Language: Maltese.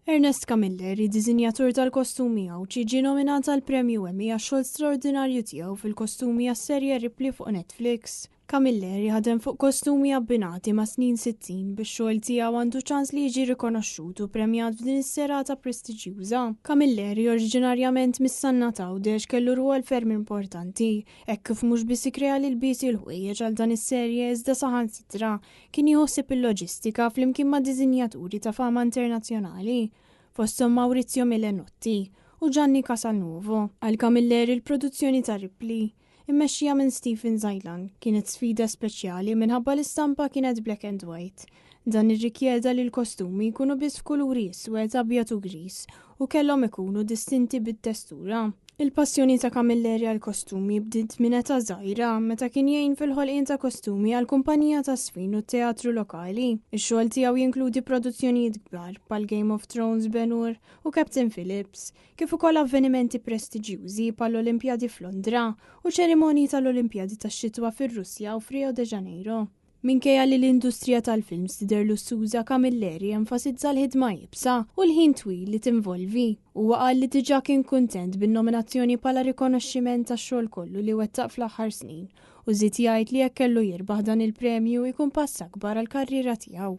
Ernest Camilleri, disinjatur tal-kostumi Għawdxi, ġie nominat għal Premju Emmy għax-xogħol straordinarju tiegħu fil-kostumi għas-serje Ripley fuq Netflix. Camilleri ħadem fuq kostumi abbinati ma' snin 60 biex xogħol tiegħu għandu ċans li jiġi rikonoxxut u premjat f'din is-serata prestiġjuża. Camilleri, oriġinarjament mis-Sannat Għawdex, kellu rwol ferm importanti hekk kif mhux biss ikkrea l-ilbies u l-ħwejjeġ għal dan is-serje, iżda saħansitra kien jieħu ħsieb il-loġistika flimkien ma' disinjaturi ta' fama internazzjonali, fosthom Maurizio Milenotti u Gianni Casalnuovo. Għal Camilleri, l-produzzjoni ta' Ripley, immexxija minn Stephen Zailan, kienet sfida speċjali minħabba l-istampa kienet black and white. Dan irrikjeda li l-kostumi jkunu biss f'kuluri iswed, abjad u gris u kellhom ikunu distinti bit-testura. Il-passjoni ta' Camilleri għal kostumi bdiet minn età żgħira, meta kien jgħin fil-ħolqien ta' kostumi għal kumpanija ta' żfin u teatru lokali. Ix-xogħol tiegħu jinkludi produzzjonijiet kbar bħal Game of Thrones, Ben-Hur u Captain Phillips, kif ukoll avvenimenti prestiġjużi bħall-Olimpjadi f'Londra u ċerimonji tal-Olimpjadi tax-Xitwa fir-Russja u f'Rio de Janeiro. Minkejja li l-industrija tal-films tidher lussuża, Camilleri enfasizza l-ħidma iebsa u l-ħin twil li tinvolvi. Huwa qal li diġà kien kuntent bin-nominazzjoni bħala rikonoxximent tax-xogħol kollu li wettaq fl-aħħar snin u żied jgħid li jekk kellu jirbaħ dan il-premju, ikun pass akbar għall-karriera tiegħu.